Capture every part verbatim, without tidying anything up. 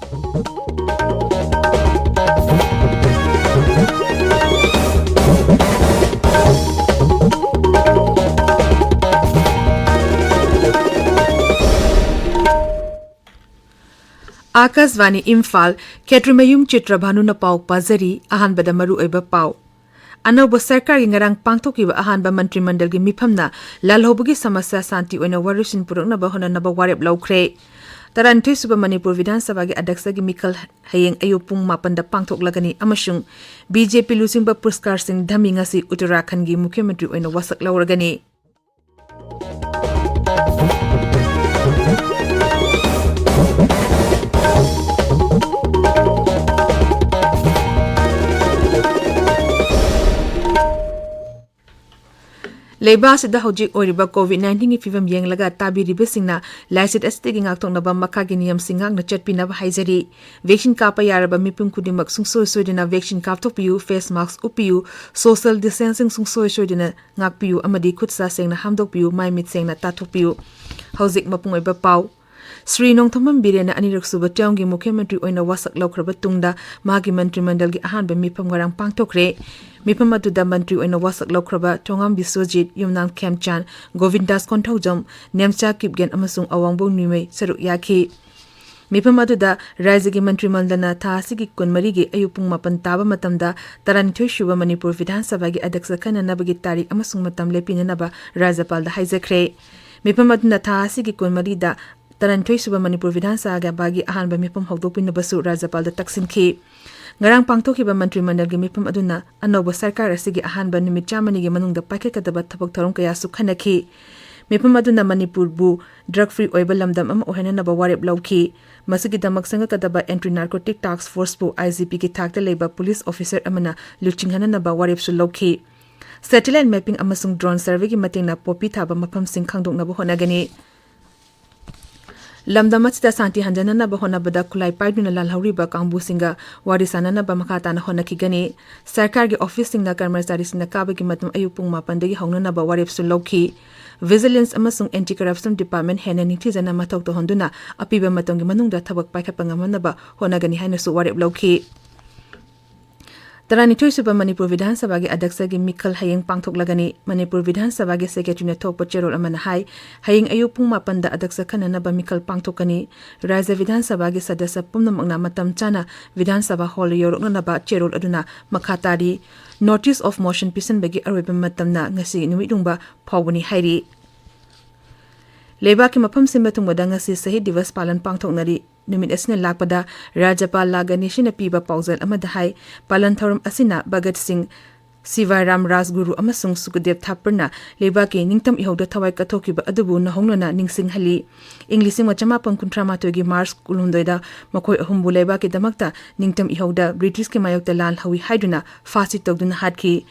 ꯑꯥꯀꯥꯁꯕꯥꯅꯤ ꯏꯝꯐꯥꯜ, ꯈꯦꯇ꯭ꯔꯤꯃꯌꯨꯝ ꯆꯤꯇ꯭ꯔꯚꯥꯅꯨꯅ ꯄꯥꯎ ꯄꯥꯖꯔꯤ꯫ ꯑꯍꯥꯟꯕꯗ ꯃꯔꯨꯑꯣꯏꯕ ꯄꯥꯎ꯫ ꯑꯅꯧꯕ ꯁꯔꯀꯥꯔꯒꯤ ꯉꯔꯥꯡ ꯄꯥꯡꯊꯣꯛꯈꯤꯕ ꯑꯍꯥꯟꯕ ꯃꯟꯇ꯭ꯔꯤ ꯃꯟꯗꯜꯒꯤ ꯃꯤꯐꯝꯅ ꯂꯥꯜꯍꯧꯕꯒꯤ ꯁꯃꯁ꯭ꯌꯥ ꯁꯥꯟꯇꯤ ꯑꯣꯏꯅ ꯋꯥꯔꯣꯏꯁꯤꯟ ꯄꯨꯔꯛꯅꯕ ꯍꯣꯠꯅꯅꯕ ꯋꯥꯔꯦꯞ ꯂꯧꯈ꯭ꯔꯦ꯫ ꯇꯔꯥꯅꯤꯊꯣꯏ ꯁꯨꯕ ꯃꯅꯤꯄꯨꯔ ꯕꯤꯙꯥꯟ ꯁꯚꯥꯒꯤ ꯑꯗ꯭ꯌꯛꯁꯒꯤ ꯃꯤꯈꯜ ꯍꯌꯦꯡ ꯑꯌꯨꯛ ꯄꯨꯡ ꯃꯥꯄꯟꯗ ꯄꯥꯡꯊꯣꯛꯂꯒꯅꯤ ꯑꯃꯁꯨꯡ ꯕꯤ ꯖꯦ ꯄꯤ ꯂꯨꯆꯤꯡꯕ ꯄꯨꯔꯁꯀꯥꯔ ꯁꯤꯡ ꯙꯃꯤ ꯉꯁꯤ ꯎꯠꯇꯔꯥꯈꯟꯒꯤ ꯃꯨꯈ꯭ꯌ ꯃꯟꯇ꯭ꯔꯤ ꯑꯣꯏꯅ ꯋꯥꯁꯛ ꯂꯧꯔꯒꯅꯤ꯫ ꯂꯩꯕꯥꯛ ꯑꯁꯤꯗ ꯍꯧꯖꯤꯛ ꯑꯣꯏꯔꯤꯕ ꯀꯣꯚꯤꯗ ꯅꯥꯏꯟꯇꯤꯟꯒꯤ ꯐꯤꯚꯝ ꯌꯦꯡꯂꯒ ꯇꯥꯕꯤꯔꯤꯕꯁꯤꯡꯅ ꯂꯥꯏꯆꯠ ꯑꯁꯤꯗꯒꯤ ꯉꯥꯛꯊꯣꯛꯅꯕ ꯃꯈꯥꯒꯤ ꯅꯤꯌꯝꯁꯤꯡ ꯉꯥꯛꯅ ꯆꯠꯄꯤꯅꯕ ꯍꯥꯏꯖꯔꯤ꯫ ꯚꯦꯛꯁꯤꯟ ꯀꯥꯞꯄ ꯌꯥꯔꯕ ꯃꯤꯄꯨꯝ ꯈꯨꯗꯤꯡꯃꯛ ꯁꯨꯡꯁꯣꯏ ꯁꯣꯏꯗꯅ ꯚꯦꯛꯁꯤꯟ ꯀꯥꯞꯊꯣꯛꯄꯤꯌꯨ, ꯐꯦꯁ ꯃꯥꯁꯛ ꯎꯞꯄꯤꯌꯨ, ꯁꯣꯁꯤꯌꯦꯜ ꯗꯤꯁꯇꯦꯟꯁꯤꯡ ꯁꯨꯡꯁꯣꯏ ꯁꯣꯏꯗꯅ ꯉꯥꯛꯄꯤꯌꯨ ꯑꯃꯗꯤ ꯈꯨꯠ ꯁꯥ ꯁꯦꯡꯅ ꯍꯥꯝꯗꯣꯛꯄꯤꯌꯨ, ꯃꯥꯏ ꯃꯤꯠ ꯁꯦꯡꯅ ꯇꯥꯊꯣꯛꯄꯤꯌꯨ꯫ ꯍꯧꯖꯤꯛ ꯃꯄꯨꯡ ꯑꯣꯏꯕ ꯄꯥꯎ꯫ ꯁ꯭ꯔꯤ ꯅꯣꯡꯊꯣꯝꯕꯝ ꯕꯤꯔꯦꯟꯅ ꯑꯅꯤꯔꯛ ꯁꯨꯕ ꯇꯔꯝꯒꯤ ꯃꯨꯈ꯭ꯌ ꯃꯟꯇ꯭ꯔꯤ ꯑꯣꯏꯅ ꯋꯥꯁꯛ ꯂꯧꯈ꯭ꯔꯕ ꯇꯨꯡꯗ ꯃꯍꯥꯛꯀꯤ ꯃꯟꯇ꯭ꯔꯤ ꯃꯟꯗꯜꯒꯤ ꯑꯍꯥꯟꯕ ꯃꯤꯐꯝ ꯉꯔꯥꯡ ꯄꯥꯡꯊꯣꯛꯈ꯭ꯔꯦ꯫ ꯃꯤꯐꯝ ꯑꯗꯨꯗ ꯃꯟꯇ꯭ꯔꯤ ꯑꯣꯏꯅ ꯋꯥꯁꯛ ꯂꯧꯈ꯭ꯔꯕ ꯊꯣꯉꯥꯝ ꯕꯤꯁ꯭ꯋꯖꯤꯠ, ꯌꯨꯝꯅꯥꯝ ꯈꯦꯝꯆꯥꯟ, ꯒꯣꯕꯤꯟꯗꯥꯁ ꯀꯣꯟꯊꯧꯖꯝ, ꯅꯦꯝꯆꯥ ꯀꯤꯞꯒꯦꯟ ꯑꯃꯁꯨꯡ ꯑꯋꯥꯡꯕꯧ ꯅ꯭ꯌꯨꯃꯩ ꯁꯔꯨꯛ ꯌꯥꯈꯤ꯫ ꯃꯤꯐꯝ ꯑꯗꯨꯗ ꯔꯥꯖ꯭ꯌꯒꯤ ꯃꯟꯇ꯭ꯔꯤ ꯃꯟꯗꯜꯅ ꯊꯥ ꯑꯁꯤꯒꯤ ꯀꯨꯟꯃꯔꯤꯒꯤ ꯑꯌꯨꯛ ꯄꯨꯡ ꯃꯥꯄꯟ ꯇꯥꯕ ꯃꯇꯝꯗ ꯇꯔꯥꯅꯤꯊꯣꯏ ꯁꯨꯕ ꯃꯅꯤꯄꯨꯔ ꯕꯤꯙꯥꯟ ꯁꯚꯥꯒꯤ ꯑꯗ꯭ꯌꯛꯁ ꯈꯟꯅꯅꯕꯒꯤ ꯇꯥꯔꯤꯛ ꯑꯃꯁꯨꯡ ꯃꯇꯝ ꯂꯦꯞꯄꯤꯅꯅꯕ ꯔꯥꯖ꯭ꯌꯄꯥꯜꯗ ꯍꯥꯏꯖꯈ꯭ꯔꯦ꯫ ꯃꯤꯐꯝ ꯑꯗꯨꯅ ꯊꯥ ꯑꯁꯤꯒꯤ ꯀꯨꯟꯃꯔꯤꯗ ꯇꯔꯥꯅꯤꯊꯣꯏ ꯁꯨꯕ ꯃꯅꯤꯄꯨꯔ ꯕꯤꯙꯥꯟ ꯁꯚꯥꯒꯤ ꯑꯍꯥꯟꯕ ꯃꯤꯐꯝ ꯍꯧꯗꯣꯛꯄꯤꯅꯕꯁꯨ ꯔꯥꯖ꯭ꯌꯄꯥꯜꯗ ꯇꯛꯁꯤꯟꯈꯤ꯫ ꯉꯔꯥꯡ ꯄꯥꯡꯊꯣꯛꯈꯤꯕ ꯃꯟꯇ꯭ꯔꯤ ꯃꯟꯗꯜꯒꯤ ꯃꯤꯐꯝ ꯑꯗꯨꯅ ꯑꯅꯧꯕ ꯁꯔꯀꯥꯔ ꯑꯁꯤꯒꯤ ꯑꯍꯥꯟꯕ ꯅꯨꯃꯤꯠ ꯆꯥꯝꯃꯅꯤꯒꯤ ꯃꯅꯨꯡꯗ ꯄꯥꯏꯈꯠꯀꯗꯕ ꯊꯕꯛ ꯊꯧꯔꯝ ꯀꯌꯥꯁꯨ ꯈꯟꯅꯈꯤ꯫ ꯃꯤꯐꯝ ꯑꯗꯨꯅ ꯃꯅꯤꯄꯨꯔꯕꯨ ꯗ꯭ꯔꯒ ꯐ꯭ꯔꯤ ꯑꯣꯏꯕ ꯂꯝꯗꯝ ꯑꯃ ꯑꯣꯏꯍꯟꯅꯅꯕ ꯋꯥꯔꯦꯞ ꯂꯧꯈꯤ꯫ ꯃꯁꯤꯒꯤꯗꯃꯛ ꯁꯦꯝꯒꯠꯀꯗꯕ ꯑꯦꯟꯇꯤ ꯅꯥꯔꯀꯣꯇꯤꯛ ꯇꯥꯛꯁ ꯐꯣꯔꯁꯄꯨ ꯑꯥꯏ ꯖꯤ ꯄꯤꯒꯤ ꯊꯥꯛꯇ ꯂꯩꯕ ꯄꯨꯂꯤꯁ ꯑꯣꯐꯤꯁꯔ ꯑꯃꯅ ꯂꯨꯆꯤꯡꯍꯟꯅꯅꯕ ꯋꯥꯔꯦꯞꯁꯨ ꯂꯧꯈꯤ꯫ ꯁꯦꯇꯦꯂꯥꯏꯠ ꯃꯦꯄꯤꯡ ꯑꯃꯁꯨꯡ ꯗ꯭ꯔꯣꯟ ꯁꯔꯚꯦꯒꯤ ꯃꯇꯦꯡꯅ ꯄꯣꯄꯤ ꯊꯥꯕ ꯃꯐꯝꯁꯤꯡ ꯈꯪꯗꯣꯛꯅꯕ ꯍꯣꯠꯅꯒꯅꯤ꯫ ꯂꯝꯗꯝ ꯑꯁꯤꯗ ꯁꯥꯟꯇꯤ ꯍꯟꯖꯅꯅꯕ ꯍꯣꯠꯅꯕꯗ ꯈꯨꯠꯂꯥꯏ ꯄꯥꯏꯗꯨꯅ ꯂꯥꯜꯍꯧꯔꯤꯕ ꯀꯥꯡꯕꯨꯁꯤꯡꯒ ꯋꯥꯔꯤ ꯁꯥꯅꯅꯕ ꯃꯈꯥ ꯇꯥꯅ ꯍꯣꯠꯅꯈꯤꯒꯅꯤ꯫ ꯁꯔꯀꯥꯔꯒꯤ ꯑꯣꯐꯤꯁꯁꯤꯡꯗ ꯀꯔꯃꯆꯥꯔꯤꯁꯤꯡꯅ ꯀꯥꯕꯒꯤ ꯃꯇꯝ ꯑꯌꯨꯛ ꯄꯨꯡ ꯃꯥꯄꯟꯗꯒꯤ ꯍꯧꯅꯅꯕ ꯋꯥꯔꯦꯞꯁꯨ ꯂꯧꯈꯤ꯫ Vigilance ꯑꯃꯁꯨꯡ Anti Corruption Department ꯍꯦꯟꯅ ꯅꯤꯡꯊꯤꯖꯅ ꯃꯊꯧ ꯇꯧꯍꯟꯗꯨꯅ ꯑꯄꯤꯕ ꯃꯇꯝꯒꯤ ꯃꯅꯨꯡꯗ ꯊꯕꯛ ꯄꯥꯏꯈꯠꯄ ꯉꯝꯍꯟꯅꯕ ꯍꯣꯠꯅꯒꯅꯤ ꯍꯥꯏꯅꯁꯨ ꯋꯥꯔꯦꯞ ꯂꯧꯈꯤ꯫ ꯇꯔꯥꯅꯤꯊꯣꯏꯁꯨꯕ ꯃꯅꯤꯄꯨꯔ ꯕꯤꯙꯥꯟ ꯁꯚꯥꯒꯤ ꯑꯗ꯭ꯌꯛꯁꯒꯤ ꯃꯤꯈꯜ ꯍꯌꯦꯡ ꯄꯥꯡꯊꯣꯛꯂꯒꯅꯤ꯫ ꯃꯅꯤꯄꯨꯔ ꯕꯤꯙꯥꯟ ꯁꯚꯥꯒꯤ ꯁꯦꯀ꯭ꯔꯦꯇꯔꯤꯅ ꯊꯣꯛꯄ ꯆꯦꯔꯣꯜ ꯑꯃꯅ ꯍꯥꯏ, ꯍꯌꯦꯡ ꯑꯌꯨꯛ ꯄꯨꯡ ꯃꯥꯄꯟꯗ ꯑꯗ꯭ꯌꯛꯁ ꯈꯟꯅꯅꯕ ꯃꯤꯈꯜ ꯄꯥꯡꯊꯣꯛꯀꯅꯤ꯫ ꯔꯥꯖ꯭ꯌ ꯕꯤꯙꯥꯟ ꯁꯚꯥꯒꯤ ꯁꯗꯁ꯭ꯌ ꯄꯨꯝꯅꯃꯛꯅ ꯃꯇꯝ ꯆꯥꯅ ꯕꯤꯙꯥꯟ ꯁꯚꯥ ꯍꯣꯜ ꯌꯧꯔꯛꯅꯅꯕ ꯆꯦꯔꯣꯜ ꯑꯗꯨꯅ ꯃꯈꯥ ꯇꯥꯔꯤ꯫ Notice of Motion ꯄꯤꯁꯤꯟꯕꯒꯤ ꯑꯔꯣꯏꯕ ꯃꯇꯝꯅ ꯉꯁꯤ ꯅꯨꯃꯤꯠ ꯌꯨꯡꯕ ꯐꯥꯎꯕꯅꯤ ꯍꯥꯏꯔꯤ꯫ ꯂꯩꯕꯥꯛꯀꯤ ꯃꯐꯝ ꯁꯤꯟꯕ ꯊꯨꯡꯕꯗ ꯉꯁꯤ ꯁꯍꯤꯗ ꯗꯤꯕꯁ ꯄꯥꯂꯟ ꯄꯥꯡꯊꯣꯛꯅꯔꯤ꯫ ꯅꯨꯃꯤꯠ ꯑꯁꯤꯅ ꯂꯥꯛꯄꯗ ꯔꯥꯖ꯭ꯌꯄꯥꯜ ꯂꯥ ꯒꯅꯦꯁꯤꯅ ꯄꯤꯕ ꯄꯥꯎꯖꯦꯜ ꯑꯃꯗ ꯍꯥꯏ, ꯄꯥꯂꯟ ꯊꯧꯔꯝ ꯑꯁꯤꯅ ꯚꯒꯠ ꯁꯤꯡ, ꯁꯤꯚꯥꯔꯥꯝ ꯔꯥꯖꯒꯨꯔꯨ ꯑꯃꯁꯨꯡ ꯁꯨꯈꯗꯦꯕ ꯊꯥꯄꯔꯅ ꯂꯩꯕꯥꯛꯀꯤ ꯅꯤꯡꯇꯝ ꯏꯍꯧꯗ ꯊꯋꯥꯏ ꯀꯠꯊꯣꯛꯈꯤꯕ ꯑꯗꯨꯕꯨ ꯅꯧꯍꯧꯅꯅ ꯅꯤꯡꯁꯤꯡꯍꯜꯂꯤ꯫ ꯏꯪ ꯂꯤꯁꯤꯡ ꯑꯃ ꯆꯃꯥꯄꯟ ꯀꯨꯟꯊ꯭ꯔꯥ ꯃꯥꯊꯣꯏꯒꯤ ꯃꯥꯔꯆ ꯀꯨꯟꯍꯨꯝꯗꯣꯏꯗ ꯃꯈꯣꯏ ꯑꯍꯨꯝꯕꯨ ꯂꯩꯕꯥꯛꯀꯤꯗꯃꯛꯇ ꯅꯤꯡꯇꯝ ꯏꯍꯧꯗ ꯕ꯭ꯔꯤꯇꯤꯁꯀꯤ ꯃꯥꯌꯣꯛꯇ ꯂꯥꯟ ꯍꯧꯏ ꯍꯥꯏꯗꯨꯅ ꯐꯥꯁꯤ ꯇꯧꯗꯨꯅ ꯍꯥꯠꯈꯤ꯫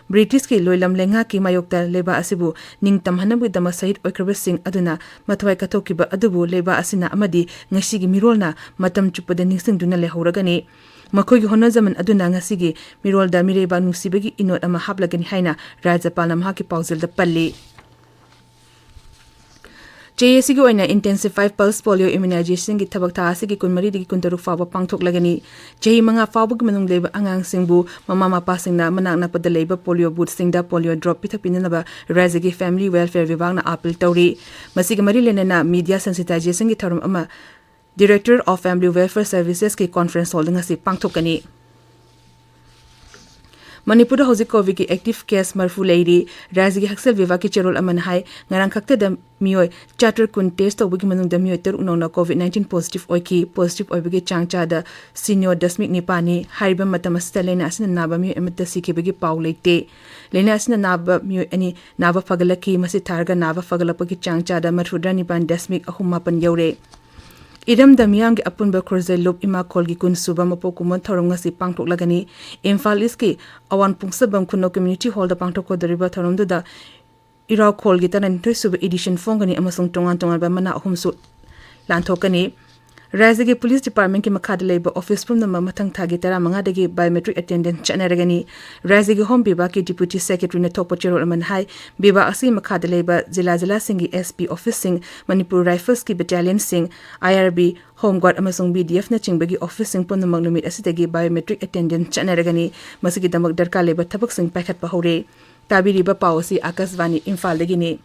ꯕ꯭ꯔꯤꯇꯤꯁꯀꯤ ꯂꯣꯏꯂꯝ ꯂꯩꯉꯥꯛꯀꯤ ꯃꯥꯌꯣꯛꯇ ꯂꯩꯕꯥꯛ ꯑꯁꯤꯕꯨ ꯅꯤꯡꯇꯝꯍꯟꯅꯕꯒꯤꯗꯃꯛ ꯁꯍꯤꯗ ꯑꯣꯏꯈ꯭ꯔꯕꯁꯤꯡ ꯑꯗꯨꯅ ꯃꯊ꯭ꯋꯥꯏ ꯀꯠꯊꯣꯛꯈꯤꯕ ꯑꯗꯨꯕꯨ ꯂꯩꯕꯥꯛ ꯑꯁꯤꯅ ꯑꯃꯗꯤ ꯉꯁꯤꯒꯤ ꯃꯤꯔꯣꯜꯅ ꯃꯇꯝ ꯆꯨꯞꯄꯗ ꯅꯤꯡꯁꯤꯡꯗꯨꯅ ꯂꯩꯍꯧꯔꯒꯅꯤ꯫ ꯃꯈꯣꯏꯒꯤ ꯍꯣꯠꯅꯖꯃꯟ ꯑꯗꯨꯅ ꯉꯁꯤꯒꯤ ꯃꯤꯔꯣꯜꯗ ꯃꯤꯔꯩꯕꯥꯛ ꯅꯨꯡꯁꯤꯕꯒꯤ ꯏꯅꯣꯠ ꯑꯃ ꯍꯥꯞꯂꯒꯅꯤ ꯍꯥꯏꯅ ꯔꯥꯖ꯭ꯌꯄꯥꯜꯅ ꯃꯍꯥꯛꯀꯤ ꯄꯥꯎꯖꯦꯜꯗ ꯄꯜꯂꯤ꯫ ꯖꯦ ꯑꯦ ꯁꯤꯒꯤ ꯑꯣꯏꯅ Intensified Pulse Polio Immunizationꯒꯤ ꯊꯕꯛ ꯊꯥ ꯑꯁꯤꯒꯤ ꯀꯨꯟꯃꯔꯤꯗꯒꯤ ꯀꯨꯟꯇꯔꯨꯛ ꯐꯥꯎꯕ ꯄꯥꯡꯊꯣꯛꯂꯒꯅꯤ꯫ ꯆꯍꯤ ꯃꯉꯥ ꯐꯥꯎꯕꯒꯤ ꯃꯅꯨꯡ ꯂꯩꯕ ꯑꯉꯥꯡꯁꯤꯡꯕꯨ ꯃꯃꯥ ꯃꯄꯥꯁꯤꯡꯅ ꯃꯅꯥꯛ ꯅꯛꯄꯗ ꯂꯩꯕ ꯄꯣꯂꯤꯑꯣ ꯕꯨꯊꯁꯤꯡꯗ ꯄꯣꯂꯤꯑꯣ ꯗ꯭ꯔꯣꯞ ꯄꯤꯊꯛꯄꯤꯅꯅꯕ ꯔꯥꯖ꯭ꯌꯒꯤ Family Welfare ꯕꯤꯚꯥꯒꯅ ꯑꯥꯄꯤꯜ ꯇꯧꯔꯤ꯫ ꯃꯁꯤꯒ ꯃꯔꯤ ꯂꯩꯅꯅ media sensitizationꯒꯤ ꯊꯧꯔꯝ ꯑꯃ Director of Family Welfare Servicesꯀꯤ conference hallꯗ ꯉꯁꯤ ꯄꯥꯡꯊꯣꯛꯀꯅꯤ꯫ ꯃꯅꯤꯄꯨꯔꯗ ꯍꯧꯖꯤꯛ ꯀꯣꯚꯤꯗꯀꯤ active case ꯃꯔꯤꯐꯨ ꯂꯩꯔꯤ꯫ ꯔꯥꯖ꯭ꯌꯒꯤ ꯍꯛꯁꯦꯜ ꯕꯤꯚꯥꯒꯀꯤ ꯆꯦꯔꯣꯜ ꯑꯃꯅ ꯍꯥꯏ, ꯉꯔꯥꯡ ꯈꯛꯇꯗ ꯃꯤꯑꯣꯏ ꯆꯥꯇ꯭ꯔꯦꯠ ꯀꯨꯟ test ꯇꯧꯕꯒꯤ ꯃꯅꯨꯡꯗ ꯃꯤꯑꯣꯏ ꯇꯔꯨꯛ ꯅꯧꯅ COVID nineteen positive ꯑꯣꯏꯈꯤ꯫ Positive ꯑꯣꯏꯕꯒꯤ ꯆꯥꯡ ꯆꯥꯗ ꯁꯤꯅꯣ ꯗꯁꯃꯤꯛ ꯅꯤꯄꯥꯟꯅꯤ꯫ ꯍꯥꯏꯔꯤꯕ ꯃꯇꯝ ꯑꯁꯤꯗ ꯂꯥꯏꯅꯥ ꯑꯁꯤꯅ ꯅꯥꯕ ꯃꯤꯑꯣꯏ ꯑꯃꯠꯇ ꯁꯤꯈꯤꯕꯒꯤ ꯄꯥꯎ ꯂꯩꯇꯦ꯫ ꯂꯥꯏꯅꯥ ꯑꯁꯤꯅ ꯅꯥꯕ ꯃꯤꯑꯣꯏ ꯑꯅꯤ ꯅꯥꯕ ꯐꯒꯠꯂꯛꯈꯤ꯫ ꯃꯁꯤ ꯊꯥꯔꯒ ꯅꯥꯕ ꯐꯒꯠꯂꯛꯄꯒꯤ ꯆꯥꯡ ꯆꯥꯗ ꯃꯔꯤꯐꯨꯇꯔꯥ ꯅꯤꯄꯥꯟ ꯗꯁꯃꯤꯛ ꯑꯍꯨꯝ ꯃꯥꯄꯟ ꯌꯧꯔꯦ꯫ ꯏꯔꯝꯗꯝ ꯃꯤꯌꯥꯝꯒꯤ ꯑꯄꯨꯟꯕ ꯈꯨꯔꯖꯩ ꯂꯨꯞ ꯏꯃꯥ ꯈꯣꯜꯒꯤ ꯀꯨꯟ ꯁꯨꯕ ꯃꯄꯣꯛ ꯀꯨꯝꯑꯣꯟ ꯊꯧꯔꯝ ꯉꯁꯤ ꯄꯥꯡꯊꯣꯛꯂꯒꯅꯤ꯫ ꯏꯝꯐꯥꯜ ꯏꯁꯀꯤ ꯑꯋꯥꯡ ꯄꯨꯡꯁꯕꯝ ꯈꯨꯅꯧ community hallꯗ ꯄꯥꯡꯊꯣꯛꯀꯗꯧꯔꯤꯕ ꯊꯧꯔꯝꯗꯨꯗ ꯏꯔꯥꯎꯈꯣꯜꯒꯤ ꯇꯔꯥꯅꯤꯊꯣꯏ ꯁꯨꯕ edition ꯐꯣꯡꯒꯅꯤ ꯑꯃꯁꯨꯡ ꯇꯣꯉꯥꯟ ꯇꯣꯉꯥꯟꯕ ꯃꯅꯥ ꯑꯍꯨꯝꯁꯨ ꯂꯥꯟꯊꯣꯛꯀꯅꯤ꯫ ꯔꯥꯖ꯭ꯌꯒꯤ ꯄꯨꯂꯤꯁ ꯗꯤꯄꯥꯔꯠꯃꯦꯟꯠꯀꯤ ꯃꯈꯥꯗ ꯂꯩꯕ ꯑꯣꯐꯤꯁ ꯄꯨꯝꯅꯃꯛ ꯃꯊꯪ ꯊꯥꯒꯤ ꯇꯔꯥꯃꯉꯥꯗꯒꯤ ꯕꯥꯏꯑꯣꯃꯦꯇ꯭ꯔꯤꯛ ꯑꯦꯇꯦꯟꯗꯦꯟꯁ ꯆꯠꯅꯔꯒꯅꯤ꯫ ꯔꯥꯖ꯭ꯌꯒꯤ ꯍꯣꯝ ꯕꯤꯚꯥꯒꯀꯤ ꯗꯤꯄ꯭ꯌꯨꯇꯤ ꯁꯦꯀ꯭ꯔꯦꯇꯔꯤꯅ ꯊꯣꯛꯄ ꯆꯦꯔꯣꯜ ꯑꯃꯅ ꯍꯥꯏ, ꯕꯤꯚꯥꯒ ꯑꯁꯤꯒꯤ ꯃꯈꯥꯗ ꯂꯩꯕ ꯖꯤꯂꯥ ꯖꯤꯂꯥꯁꯤꯡꯒꯤ ꯑꯦꯁ ꯄꯤ ꯑꯣꯐꯤꯁꯁꯤꯡ, ꯃꯅꯤꯄꯨꯔ ꯔꯥꯏꯐꯜꯁꯀꯤ ꯕꯦꯇꯥꯂꯤꯌꯟꯁꯤꯡ, ꯑꯥꯏ ꯑꯥꯔ ꯕꯤ, ꯍꯣꯝ ꯒꯥꯔꯗ ꯑꯃꯁꯨꯡ ꯕꯤ ꯗꯤ ꯑꯦꯐꯅꯆꯤꯡꯕꯒꯤ ꯑꯣꯐꯤꯁꯁꯤꯡ ꯄꯨꯝꯅꯃꯛ ꯅꯨꯃꯤꯠ ꯑꯁꯤꯗꯒꯤ ꯕꯥꯏꯑꯣꯃꯦꯇ꯭ꯔꯤꯛ ꯑꯦꯇꯦꯟꯗꯦꯟꯁ ꯆꯠꯅꯔꯒꯅꯤ꯫ ꯃꯁꯤꯒꯤꯗꯃꯛ ꯗꯔꯀꯥꯔ ꯂꯩꯕ ꯊꯕꯛꯁꯤꯡ ꯄꯥꯏꯈꯠꯄ ꯍꯧꯔꯦ꯫ ꯇꯥꯕꯤꯔꯤꯕ ꯄꯥꯎ ꯑꯁꯤ ꯑꯥꯀꯥꯁꯕꯥꯅꯤ ꯏꯝꯐꯥꯜꯗꯒꯤꯅꯤ꯫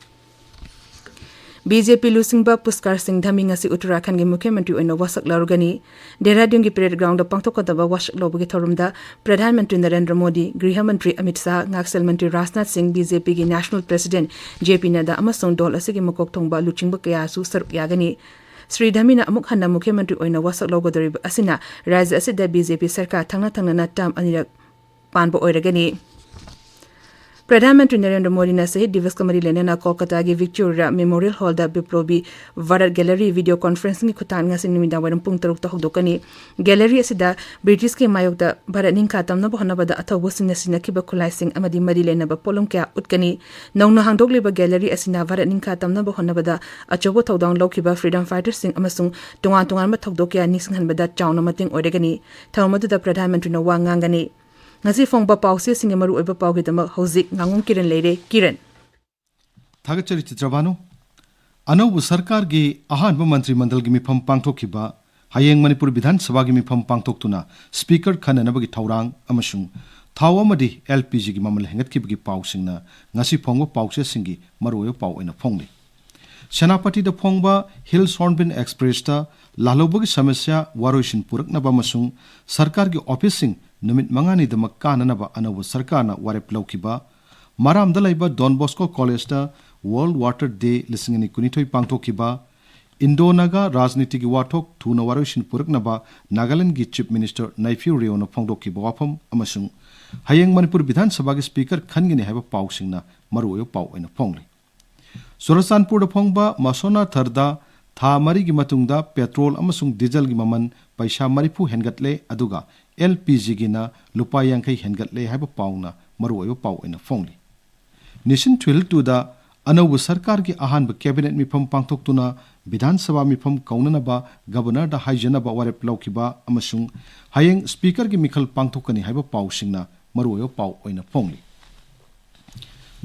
ꯕꯤ ꯖꯦ ꯄꯤ ꯂꯨꯆꯤꯡꯕ ꯄꯨꯁꯀꯥꯔ ꯁꯤꯡ ꯙꯃꯤ ꯉꯁꯤ ꯎꯠꯇꯔꯥꯈꯟꯗꯒꯤ ꯃꯨꯈ꯭ꯌ ꯃꯟꯇ꯭ꯔꯤ ꯑꯣꯏꯅ ꯋꯥꯁꯛ ꯂꯧꯔꯒꯅꯤ꯫ ꯗꯦꯍꯔꯥꯗꯨꯟꯒꯤ ꯄꯔꯦꯗ ꯒ꯭ꯔꯥꯎꯟꯗ ꯄꯥꯡꯊꯣꯛꯀꯗꯕ ꯋꯥꯁꯛ ꯂꯧꯕꯒꯤ ꯊꯧꯔꯝꯗ ꯄ꯭ꯔꯙꯥꯟ ꯃꯟꯇ꯭ꯔꯤ ꯅꯔꯦꯟꯗ꯭ꯔ ꯃꯣꯗꯤ, ꯒ꯭ꯔꯤꯍ ꯃꯟꯇ꯭ꯔꯤ ꯑꯃꯤꯠ ꯁꯥꯍ, ꯉꯥꯛꯁꯦꯜ ꯃꯟꯇ꯭ꯔꯤ ꯔꯥꯖꯅꯥꯊ ꯁꯤꯡ, ꯕꯤ ꯖꯦ ꯄꯤꯒꯤ ꯅꯦꯁꯅꯦꯜ ꯄ꯭ꯔꯦꯁꯤꯗꯦꯟꯠ ꯖꯦ ꯄꯤ ꯅꯗꯥ ꯑꯃꯁꯨꯡ ꯗꯣꯜ ꯑꯁꯤꯒꯤ ꯃꯀꯣꯛ ꯊꯣꯡꯕ ꯂꯨꯆꯤꯡꯕ ꯀꯌꯥꯁꯨ ꯁꯔꯨꯛ ꯌꯥꯒꯅꯤ꯫ ꯁ꯭ꯔꯤ ꯙꯃꯤꯅ ꯑꯃꯨꯛ ꯍꯟꯅ ꯃꯨꯈ꯭ꯌ ꯃꯟꯇ꯭ꯔꯤ ꯑꯣꯏꯅ ꯋꯥꯁꯛ ꯂꯧꯒꯗꯧꯔꯤꯕ ꯑꯁꯤꯅ ꯔꯥꯖ꯭ꯌ ꯑꯁꯤꯗ ꯕꯤ ꯖꯦ ꯄꯤ ꯁꯔꯀꯥꯔ ꯊꯪꯅ ꯊꯪꯅꯅ ꯇꯔꯝ ꯑꯅꯤꯔꯛ ꯄꯥꯟꯕ ꯑꯣꯏꯔꯒꯅꯤ꯫ ꯄ꯭ꯔꯙꯥꯟ ꯃꯟꯇ꯭ꯔꯤ ꯅꯔꯦꯟꯗ꯭ꯔ ꯃꯣꯗꯤꯅ ꯁꯍꯤꯗ ꯗꯤꯕꯁꯀ ꯃꯔꯤ ꯂꯩꯅꯅ ꯀꯣꯜꯀꯇꯥꯒꯤ ꯚꯤꯛꯇꯣꯔꯤꯌꯥ ꯃꯦꯃꯣꯔꯤꯌꯦꯜ ꯍꯣꯜꯗ ꯕꯤꯄ꯭ꯂꯣꯕꯤ ꯚꯥꯔꯠ ꯒꯦꯂꯔꯤ ꯚꯤꯗꯤꯑꯣ ꯀꯣꯟꯐ꯭ꯔꯦꯟꯁꯤꯡꯒꯤ ꯈꯨꯠꯊꯥꯡ ꯉꯁꯤ ꯅꯨꯃꯤꯗꯥꯡ ꯋꯥꯏꯔꯝ ꯄꯨꯡ ꯇꯔꯨꯛꯇ ꯍꯧꯗꯣꯛꯀꯅꯤ꯫ ꯒꯦꯂꯔꯤ ꯑꯁꯤꯗ ꯕ꯭ꯔꯤꯇꯤꯁꯀꯤ ꯃꯥꯌꯣꯛꯇ ꯚꯥꯔꯠ ꯅꯤꯡꯈꯥ ꯇꯝꯅꯕ ꯍꯣꯠꯅꯕꯗ ꯑꯊꯧꯕꯁꯤꯡꯅ ꯁꯤꯖꯤꯟꯅꯈꯤꯕ ꯈꯨꯠꯂꯥꯏꯁꯤꯡ ꯑꯃꯗꯤ ꯃꯔꯤ ꯂꯩꯅꯕ ꯄꯣꯠꯂꯝ ꯀꯌꯥ ꯎꯠꯀꯅꯤ꯫ ꯅꯧꯅ ꯍꯥꯡꯗꯣꯛꯂꯤꯕ ꯒꯦꯂꯔꯤ ꯑꯁꯤꯅ ꯚꯥꯔꯠ ꯅꯤꯡꯈꯥ ꯇꯝꯅꯕ ꯍꯣꯠꯅꯕꯗ ꯑꯆꯧꯕ ꯊꯧꯗꯥꯡ ꯂꯧꯈꯤꯕ ꯐ꯭ꯔꯤꯗꯝ ꯐꯥꯏꯇꯔꯁꯤꯡ ꯑꯃꯁꯨꯡ ꯇꯣꯉꯥꯟ ꯇꯣꯉꯥꯟꯕ ꯊꯧꯗꯣꯛ ꯀꯌꯥ ꯅꯤꯡꯁꯤꯡꯍꯟꯕꯗ ꯆꯥꯎꯅ ꯃꯇꯦꯡ ꯑꯣꯏꯔꯒꯅꯤ꯫ ꯊꯧꯔꯝ ꯑꯗꯨꯗ ꯄ꯭ꯔꯙꯥꯟ ꯃꯟꯇ꯭ꯔꯤꯅ ꯋꯥ ꯉꯥꯡꯒꯅꯤ꯫ ꯉꯁꯤ ꯐꯣꯡꯕ ꯄꯥꯎꯆꯦꯁꯤꯡꯒꯤ ꯃꯔꯨꯑꯣꯏꯕ ꯄꯥꯎꯒꯤꯗꯃꯛ ꯍꯧꯖꯤꯛ ꯉꯥꯉꯣꯝ ꯀꯤꯔꯟ ꯂꯩꯔꯦ꯫ ꯀꯤꯔꯟ꯫ ꯊꯥꯒꯠꯆꯔꯤ ꯆꯤꯇ꯭ꯔꯕꯥꯅꯨ꯫ ꯑꯅꯧꯕ ꯁꯔꯀꯥꯔꯒꯤ ꯑꯍꯥꯟꯕ ꯃꯟꯇ꯭ꯔꯤ ꯃꯟꯗꯜꯒꯤ ꯃꯤꯐꯝ ꯄꯥꯡꯊꯣꯛꯈꯤꯕ, ꯍꯌꯦꯡ ꯃꯅꯤꯄꯨꯔ ꯕꯤꯙꯥꯟ ꯁꯚꯥꯒꯤ ꯃꯤꯐꯝ ꯄꯥꯡꯊꯣꯛꯇꯨꯅ ꯁ꯭ꯄꯤꯀꯔ ꯈꯟꯅꯅꯕꯒꯤ ꯊꯧꯔꯥꯡ ꯑꯃꯁꯨꯡ ꯊꯥꯎ ꯑꯃꯗꯤ ꯑꯦꯜ ꯄꯤ ꯖꯤꯒꯤ ꯃꯃꯜ ꯍꯦꯟꯒꯠꯈꯤꯕꯒꯤ ꯄꯥꯎꯁꯤꯡꯅ ꯉꯁꯤ ꯐꯣꯡꯕ ꯄꯥꯎꯆꯦꯁꯤꯡꯒꯤ ꯃꯔꯨꯑꯣꯏꯕ ꯄꯥꯎ ꯑꯣꯏꯅ ꯐꯣꯡꯂꯤ꯫ ꯁꯦꯅꯥꯄꯇꯤꯗ ꯐꯣꯡꯕ ꯍꯤꯜꯁ ꯍꯣꯔꯟꯕꯤꯜ ꯑꯦꯛꯁꯄ꯭ꯔꯦꯁꯇ ꯂꯥꯜꯍꯧꯕꯒꯤ ꯁꯃꯁ꯭ꯌꯥ ꯋꯥꯔꯣꯏꯁꯤꯟ ꯄꯨꯔꯛꯅꯕ ꯑꯃꯁꯨꯡ ꯁꯔꯀꯥꯔꯒꯤ ꯑꯣꯐꯤꯁꯁꯤꯡ ꯅꯨꯃꯤꯠ ꯃꯉꯥꯅꯤꯗꯃꯛ ꯀꯥꯟꯅꯅꯕ ꯑꯅꯧꯕ ꯁꯔꯀꯥꯔꯅ ꯋꯥꯔꯦꯞ ꯂꯧꯈꯤꯕ, ꯃꯔꯥꯝꯗ ꯂꯩꯕ ꯗꯣꯟ ꯕꯣꯁꯀꯣ ꯀꯣꯂꯦꯖꯇ ꯋꯥꯔꯜꯗ ꯋꯥꯇꯔ ꯗꯦ ꯂꯤꯁꯤꯡ ꯑꯅꯤ ꯀꯨꯟꯅꯤꯊꯣꯏ ꯄꯥꯡꯊꯣꯛꯈꯤꯕ, ꯏꯟꯗꯣ ꯅꯥꯒꯥ ꯔꯥꯖꯅꯤꯇꯤꯒꯤ ꯋꯥꯊꯣꯛ ꯊꯨꯅ ꯋꯥꯔꯣꯏꯁꯤꯟ ꯄꯨꯔꯛꯅꯕ ꯅꯥꯒꯥꯂꯦꯟꯗꯒꯤ ꯆꯤꯐ ꯃꯤꯅꯤꯁꯇꯔ ꯅꯩꯐꯤꯌꯨ ꯔꯤꯑꯣꯅ ꯐꯣꯡꯗꯣꯛꯈꯤꯕ ꯋꯥꯐꯝ ꯑꯃꯁꯨꯡ ꯍꯌꯦꯡ ꯃꯅꯤꯄꯨꯔ ꯕꯤꯙꯥꯟ ꯁꯚꯥꯒꯤ ꯁ꯭ꯄꯤꯀꯔ ꯈꯟꯒꯅꯤ ꯍꯥꯏꯕ ꯄꯥꯎꯁꯤꯡꯅ ꯃꯔꯨꯑꯣꯏꯕ ꯄꯥꯎ ꯑꯣꯏꯅ ꯐꯣꯡꯂꯤ꯫ ꯆꯨꯔꯆꯥꯟꯄꯨꯔꯗ ꯐꯣꯡꯕ ꯃꯁꯣꯅꯥ ꯊꯔꯗ ꯊꯥ ꯃꯔꯤꯒꯤ ꯃꯇꯨꯡꯗ ꯄꯦꯇ꯭ꯔꯣꯜ ꯑꯃꯁꯨꯡ ꯗꯤꯖꯜꯒꯤ ꯃꯃꯜ ꯄꯩꯁꯥ ꯃꯔꯤꯐꯨ ꯍꯦꯟꯒꯠꯂꯦ, ꯑꯗꯨꯒ ꯑꯦꯜ ꯄꯤ ꯖꯤꯒꯤꯅ ꯂꯨꯄꯥ ꯌꯥꯡꯈꯩ ꯍꯦꯟꯒꯠꯂꯦ ꯍꯥꯏꯕ ꯄꯥꯎꯅ ꯃꯔꯨꯑꯣꯏꯕ ꯄꯥꯎ ꯑꯣꯏꯅ ꯐꯣꯡꯂꯤ꯫ ꯅꯤꯁꯤꯟ ꯊꯨꯏꯜ ꯇꯨꯗ ꯑꯅꯧꯕ ꯁꯔꯀꯥꯔꯒꯤ ꯑꯍꯥꯟꯕ ꯀꯦꯕꯤꯅꯦꯠ ꯃꯤꯐꯝ ꯄꯥꯡꯊꯣꯛꯇꯨꯅ ꯕꯤꯙꯥꯟ ꯁꯚꯥ ꯃꯤꯐꯝ ꯀꯧꯅꯅꯕ ꯒꯕꯔꯅꯔꯗ ꯍꯥꯏꯖꯅꯕ ꯋꯥꯔꯦꯞ ꯂꯧꯈꯤꯕ ꯑꯃꯁꯨꯡ ꯍꯌꯦꯡ ꯁ꯭ꯄꯤꯀꯔꯒꯤ ꯃꯤꯈꯜ ꯄꯥꯡꯊꯣꯛꯀꯅꯤ ꯍꯥꯏꯕ ꯄꯥꯎꯁꯤꯡꯅ ꯃꯔꯨꯑꯣꯏꯕ ꯄꯥꯎ ꯑꯣꯏꯅ ꯐꯣꯡꯂꯤ꯫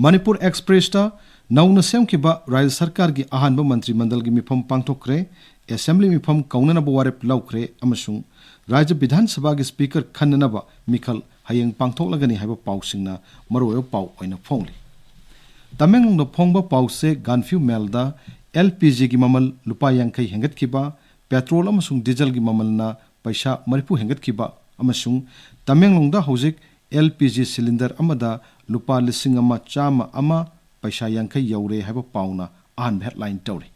ꯃꯅꯤꯄꯨꯔ ꯑꯦꯛꯁꯄ꯭ꯔꯦꯁꯇ ꯅꯧꯅ ꯁꯦꯝꯈꯤꯕ ꯔꯥꯖ꯭ꯌ ꯁꯔꯀꯥꯔꯒꯤ ꯑꯍꯥꯟꯕ ꯃꯟꯇ꯭ꯔꯤ ꯃꯟꯗꯜꯒꯤ ꯃꯤꯐꯝ ꯄꯥꯡꯊꯣꯛꯈ꯭ꯔꯦ꯫ ꯑꯦꯁꯦꯝꯕ꯭ꯂꯤ ꯃꯤꯐꯝ ꯀꯧꯅꯅꯕ ꯋꯥꯔꯦꯞ ꯂꯧꯈ꯭ꯔꯦ ꯑꯃꯁꯨꯡ ꯔꯥꯖ꯭ꯌ ꯕꯤꯙꯥꯟ ꯁꯚꯥꯒꯤ ꯁ꯭ꯄꯤꯀꯔ ꯈꯟꯅꯅꯕ ꯃꯤꯈꯜ ꯍꯌꯦꯡ ꯄꯥꯡꯊꯣꯛꯂꯒꯅꯤ ꯍꯥꯏꯕ ꯄꯥꯎꯁꯤꯡꯅ ꯃꯔꯨꯑꯣꯏꯕ ꯄꯥꯎ ꯑꯣꯏꯅ ꯐꯣꯡꯂꯤ꯫ ꯇꯃꯦꯡꯂꯣꯡꯗ ꯐꯣꯡꯕ ꯄꯥꯎꯆꯦ ꯒꯥꯟꯐ꯭ꯌꯨ ꯃꯦꯜꯗ ꯑꯦꯜ ꯄꯤ ꯖꯤꯒꯤ ꯃꯃꯜ ꯂꯨꯄꯥ ꯌꯥꯡꯈꯩ ꯍꯦꯟꯒꯠꯈꯤꯕ, ꯄꯦꯇ꯭ꯔꯣꯜ ꯑꯃꯁꯨꯡ ꯗꯤꯖꯜꯒꯤ ꯃꯃꯜꯅ ꯄꯩꯁꯥ ꯃꯔꯤꯐꯨ ꯍꯦꯟꯒꯠꯈꯤꯕ ꯑꯃꯁꯨꯡ ꯇꯃꯦꯡꯂꯣꯡꯗ ꯍꯧꯖꯤꯛ ꯑꯦꯜ ꯄꯤ ꯖꯤ ꯁꯤꯂꯤꯟꯗꯔ ꯑꯃꯗ ꯂꯨꯄꯥ ꯂꯤꯁꯤꯡ ꯑꯃ ꯆꯥꯝꯃ ꯑꯃ ꯄꯩꯁꯥ ꯌꯥꯡꯈꯩ ꯌꯧꯔꯦ ꯍꯥꯏꯕ ꯄꯥꯎꯅ ꯑꯍꯥꯟꯕ ꯍꯦꯗꯂꯥꯏꯟ ꯇꯧꯔꯤ꯫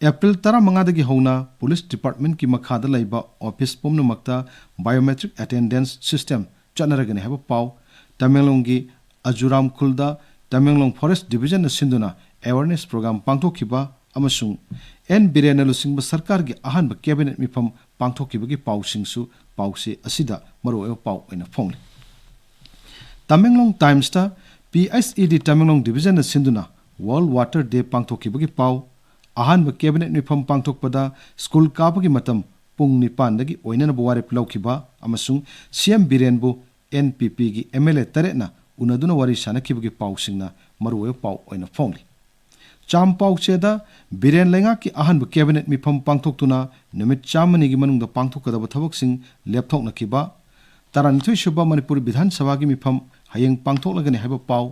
ꯑꯦꯄ꯭ꯔꯤꯜ ꯇꯔꯥꯃꯉꯥꯗꯒꯤ ꯍꯧꯅ ꯄꯨꯂꯤꯁ ꯗꯤꯄꯥꯔꯠꯃꯦꯟꯠꯀꯤ ꯃꯈꯥꯗ ꯂꯩꯕ ꯑꯣꯐꯤꯁ ꯄꯨꯝꯅꯃꯛꯇ ꯕꯥꯏꯑꯣꯃꯦꯇ꯭ꯔꯤꯛ ꯑꯦꯇꯦꯟꯗꯦꯟꯁ ꯁꯤꯁꯇꯦꯝ ꯆꯠꯅꯔꯒꯅꯤ ꯍꯥꯏꯕ ꯄꯥꯎ꯫ ꯇꯃꯦꯡꯂꯣꯡꯒꯤ ꯑꯖꯨꯔꯥꯝ ꯈꯨꯜꯗ ꯇꯃꯦꯡꯂꯣꯡ ꯐꯣꯔꯦꯁꯠ ꯗꯤꯕꯤꯖꯟꯅ ꯁꯤꯟꯗꯨꯅ ꯑꯦꯋꯥꯔꯅꯦꯁ ꯄ꯭ꯔꯣꯒ꯭ꯔꯥꯝ ꯄꯥꯡꯊꯣꯛꯈꯤꯕ ꯑꯃꯁꯨꯡ ꯑꯦꯟ ꯕꯤꯔꯦꯟꯅ ꯂꯨꯆꯤꯡꯕ ꯁꯔꯀꯥꯔꯒꯤ ꯑꯍꯥꯟꯕ ꯀꯦꯕꯤꯅꯦꯠ ꯃꯤꯐꯝ ꯄꯥꯡꯊꯣꯛꯈꯤꯕꯒꯤ ꯄꯥꯎꯁꯤꯡꯁꯨ ꯄꯥꯎꯆꯦ ꯑꯁꯤꯗ ꯃꯔꯨꯑꯣꯏꯕ ꯄꯥꯎ ꯑꯣꯏꯅ ꯐꯣꯡꯂꯤ꯫ ꯇꯃꯦꯡꯂꯣꯡ ꯇꯥꯏꯝꯁꯇ ꯄꯤ ꯑꯩꯆ ꯏ ꯗꯤ ꯇꯃꯦꯡꯂꯣꯡ ꯗꯤꯕꯤꯖꯟꯅ ꯁꯤꯟꯗꯨꯅ ꯋꯥꯔꯜꯗ ꯋꯥꯇꯔ ꯗꯦ ꯄꯥꯡꯊꯣꯛꯈꯤꯕꯒꯤ ꯄꯥꯎ꯫ ꯑꯍꯥꯟꯕ ꯀꯦꯕꯤꯅꯦꯠ ꯃꯤꯐꯝ ꯄꯥꯡꯊꯣꯛꯄꯗ ꯁ꯭ꯀꯨꯜ ꯀꯥꯕꯒꯤ ꯃꯇꯝ ꯄꯨꯡ ꯅꯤꯄꯥꯟꯗꯒꯤ ꯑꯣꯏꯅꯅꯕ ꯋꯥꯔꯦꯞ ꯂꯧꯈꯤꯕ ꯑꯃꯁꯨꯡ ꯁꯤ ꯑꯦꯝ ꯕꯤꯔꯦꯟꯕꯨ ꯑꯦꯟ ꯄꯤ ꯄꯤꯒꯤ ꯑꯦꯝ ꯑꯦꯜ ꯑꯦ ꯇꯔꯦꯠꯅ ꯎꯅꯗꯨꯅ ꯋꯥꯔꯤ ꯁꯥꯅꯈꯤꯕꯒꯤ ꯄꯥꯎꯁꯤꯡꯅ ꯃꯔꯨꯑꯣꯏꯕ ꯄꯥꯎ ꯑꯣꯏꯅ ꯐꯣꯡꯂꯤ꯫ ꯆꯥꯝ ꯄꯥꯎꯆꯦꯗ ꯕꯤꯔꯦꯟ ꯂꯩꯉꯥꯛꯀꯤ ꯑꯍꯥꯟꯕ ꯀꯦꯕꯤꯅꯦꯠ ꯃꯤꯐꯝ ꯄꯥꯡꯊꯣꯛꯇꯨꯅ ꯅꯨꯃꯤꯠ ꯆꯥꯝꯃꯅꯤꯒꯤ ꯃꯅꯨꯡꯗ ꯄꯥꯡꯊꯣꯛꯀꯗꯕ ꯊꯕꯛꯁꯤꯡ ꯂꯦꯞꯊꯣꯛꯅꯈꯤꯕ, ꯇꯔꯥꯅꯤꯊꯣꯏ ꯁꯨꯕ ꯃꯅꯤꯄꯨꯔ ꯕꯤꯙꯥꯟ ꯁꯚꯥꯒꯤ ꯃꯤꯐꯝ ꯍꯌꯦꯡ ꯄꯥꯡꯊꯣꯛꯂꯒꯅꯤ ꯍꯥꯏꯕ ꯄꯥꯎ,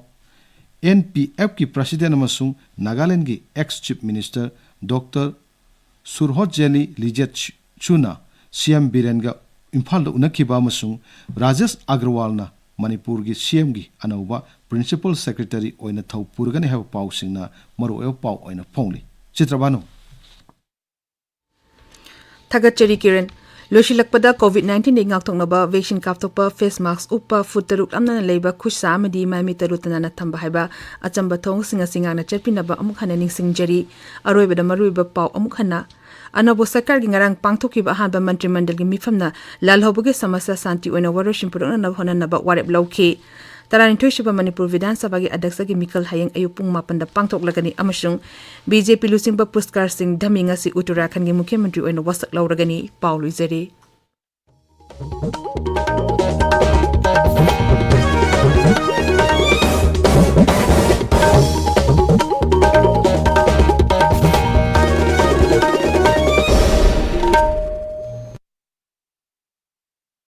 ꯑꯦꯟ ꯄꯤ ꯑꯦꯐꯀꯤ ꯄ꯭ꯔꯁꯤꯗꯦꯟꯠ ꯑꯃꯁꯨꯡ ꯅꯥꯒꯥꯂꯦꯟꯗꯒꯤ ꯑꯦꯛꯁ ꯆꯤꯐ ꯃꯤꯅꯤꯁꯇꯔ ꯗꯣꯛꯇꯔ ꯁꯨꯔꯍꯣꯖꯦꯂꯤ ꯂꯤꯖꯦꯠꯁꯨꯅ ꯁꯤ ꯑꯦꯝ ꯕꯤꯔꯦꯟꯒ ꯏꯝꯐꯥꯜꯗ ꯎꯅꯈꯤꯕ ꯑꯃꯁꯨꯡ ꯔꯥꯖꯦꯁ ꯑꯒꯔꯋꯥꯜꯅ ꯃꯅꯤꯄꯨꯔꯒꯤ ꯁꯤ ꯑꯦꯝꯒꯤ ꯑꯅꯧꯕ ꯄ꯭ꯔꯤꯟꯁꯤꯄꯜ ꯁꯦꯀ꯭ꯔꯦꯇꯔꯤ ꯑꯣꯏꯅ ꯊꯧ ꯄꯨꯔꯒꯅꯤ ꯍꯥꯏꯕ ꯄꯥꯎꯁꯤꯡꯅ ꯃꯔꯨꯑꯣꯏꯕ ꯄꯥꯎ ꯑꯣꯏꯅ ꯐꯣꯡꯂꯤ꯫ ꯆꯤꯇ꯭ꯔꯕꯥꯅꯨ꯫ ꯊꯥꯒꯠꯆꯔꯤ ꯀꯤꯔꯟ꯫ ꯂꯣꯏꯁꯤꯜꯂꯛꯄꯗ COVID nineteenꯗꯒꯤ ꯉꯥꯛꯊꯣꯛꯅꯕ vaccine ꯀꯥꯞꯊꯣꯛꯄ, face mask ꯎꯞꯄ, ꯐꯨꯠ ꯇꯔꯨꯛ ꯂꯥꯞꯅꯅ ꯂꯩꯕ, ꯈꯨꯠ ꯁꯥ ꯑꯃꯗꯤ ꯃꯥꯏ ꯃꯤꯠ ꯇꯔꯨ ꯇꯅꯥꯟꯅ ꯊꯝꯕ ꯍꯥꯏꯕ ꯑꯆꯝꯕ ꯊꯧꯑꯣꯡꯁꯤꯡ ꯑꯁꯤ ꯉꯥꯛꯅ ꯆꯠꯄꯤꯅꯕ ꯑꯃꯨꯛ ꯍꯟꯅ ꯅꯤꯡꯁꯤꯡꯖꯔꯤ꯫ ꯑꯔꯣꯏꯕꯗ ꯃꯔꯨꯑꯣꯏꯕ ꯄꯥꯎ ꯑꯃꯨꯛ ꯍꯟꯅ꯫ ꯑꯅꯧꯕ ꯁꯔꯀꯥꯔꯒꯤ ꯉꯔꯥꯡ ꯄꯥꯡꯊꯣꯛꯈꯤꯕ ꯑꯍꯥꯟꯕ ꯃꯟꯇ꯭ꯔꯤ ꯃꯟꯗꯜꯒꯤ ꯃꯤꯐꯝꯅ ꯂꯥꯜꯍꯧꯕꯒꯤ ꯁꯃꯁ꯭ꯌꯥ ꯁꯥꯟꯇꯤ ꯑꯣꯏꯅ ꯋꯥꯔꯣꯏꯁꯤꯟ ꯄꯨꯔꯛꯅꯅꯕ ꯍꯣꯠꯅꯅꯕ ꯋꯥꯔꯦꯞ ꯂꯧꯈꯤ꯫ ꯇꯔꯥꯅꯤꯊꯣꯏꯁꯨꯕ ꯃꯅꯤꯄꯨꯔ ꯕꯤꯙꯥꯟ ꯁꯚꯥꯒꯤ ꯑꯗ꯭ꯌꯛꯁꯒꯤ ꯃꯤꯈꯜ ꯍꯌꯦꯡ ꯑꯌꯨꯛ ꯄꯨꯡ ꯃꯥꯄꯟꯗ ꯄꯥꯡꯊꯣꯛꯂꯒꯅꯤ ꯑꯃꯁꯨꯡ ꯕꯤ ꯖꯦ ꯄꯤ ꯂꯨꯆꯤꯡꯕ ꯄꯨꯁꯀꯥꯔ ꯁꯤꯡ ꯙꯃꯤ ꯉꯁꯤ ꯎꯠꯇꯔꯥꯈꯟꯒꯤ ꯃꯨꯈ꯭ꯌ ꯃꯟꯇ꯭ꯔꯤ ꯑꯣꯏꯅ ꯋꯥꯁꯛ ꯂꯧꯔꯒꯅꯤ꯫ ꯄꯥꯎ ꯂꯣꯏꯖꯔꯦ꯫